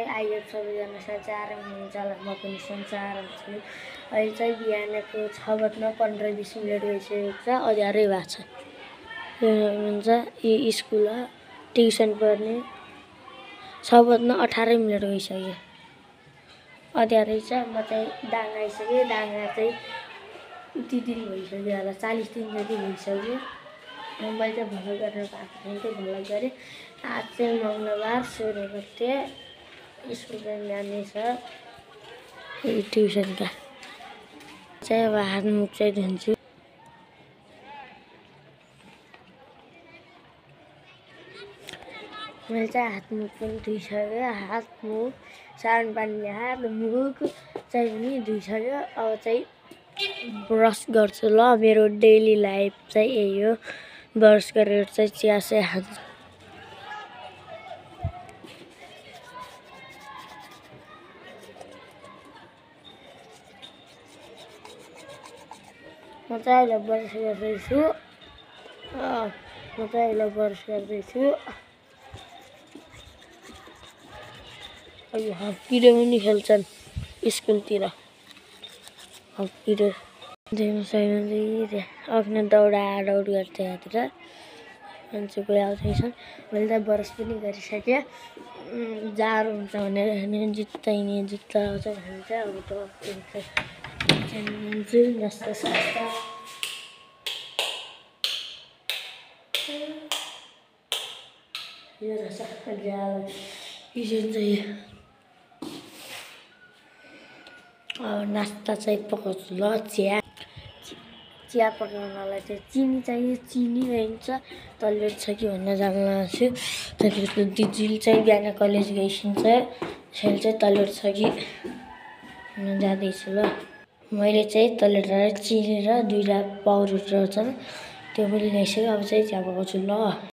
अहिले सबैजना सन्चै हुनुहुन्छ होला, म पनि सन्चै हुन्छु। अहिले चाहिँ बिहानको 6:15-20 मिनट भइसकेको छ, अँध्यारै भएको छ। हुन्छ यो स्कुल हो, ट्युसन पढ्ने 6:18 मिनट भइसक्यो, अँध्यारै छ। म चाहिँ दाङ आइसकेँ, दाङमा चाहिँ उति दिन भइसक्यो होला, 40 दिन जति भइसक्यो। मैले चाहिँ भ्लग गरेर गएको थिएँ, भ्लग गरेँ। आज चाहिँ मङ्गलबार 16 गते, स्कुल चाहिँ जाने छ ट्युसनका। चाहिँ अब हात मुख चाहिँ धुन्छु। मैले चाहिँ हात मुख पनि धुइसक्यो, हात मुख साबुन पानीले हात मुख चाहिँ पनि धुइसक्यो। अब चाहिँ ब्रस गर्छु ल। मेरो डेली लाइफ चाहिँ यही हो, ब्रस गरेर चाहिँ चिया चाहिँ खान्छु। म चाहिँ अहिले ब्रस गर्दैछु। हप्किँदै पनि खेल्छन् स्कुलतिर, हप्किँदै। अघि दौडी गर्थ्यो यहाँतिर, मान्छे कोही आउँदैछन्। मैले त ब्रस पनि गरिसकेँ। जाडो हुन्छ भनेर जुत्ता आउँछ भने चाहिँ अब नास्ता यो रहेछ किचन चाहिँ। अब नास्ता चाहिँ पकाउँछु ल। चिया पकाउनलाई चाहिँ चिनी चाहियो, चिनी चाहिन्छ। तलबेट छ कि भनेर जान्न लाग्छु। त्यहाँदेखिको दिदीले चाहिँ बिहान कलेज गइसिन्छ, त्यसैले चाहिँ तलबेट छ कि जाँदैछु ल। मैले चाहिँ तलबेट चिनी र 2टा पाउडर छ, त्यो पनि ल्याइसकेँ। अब चाहिँ चिया पकाउँछु ल।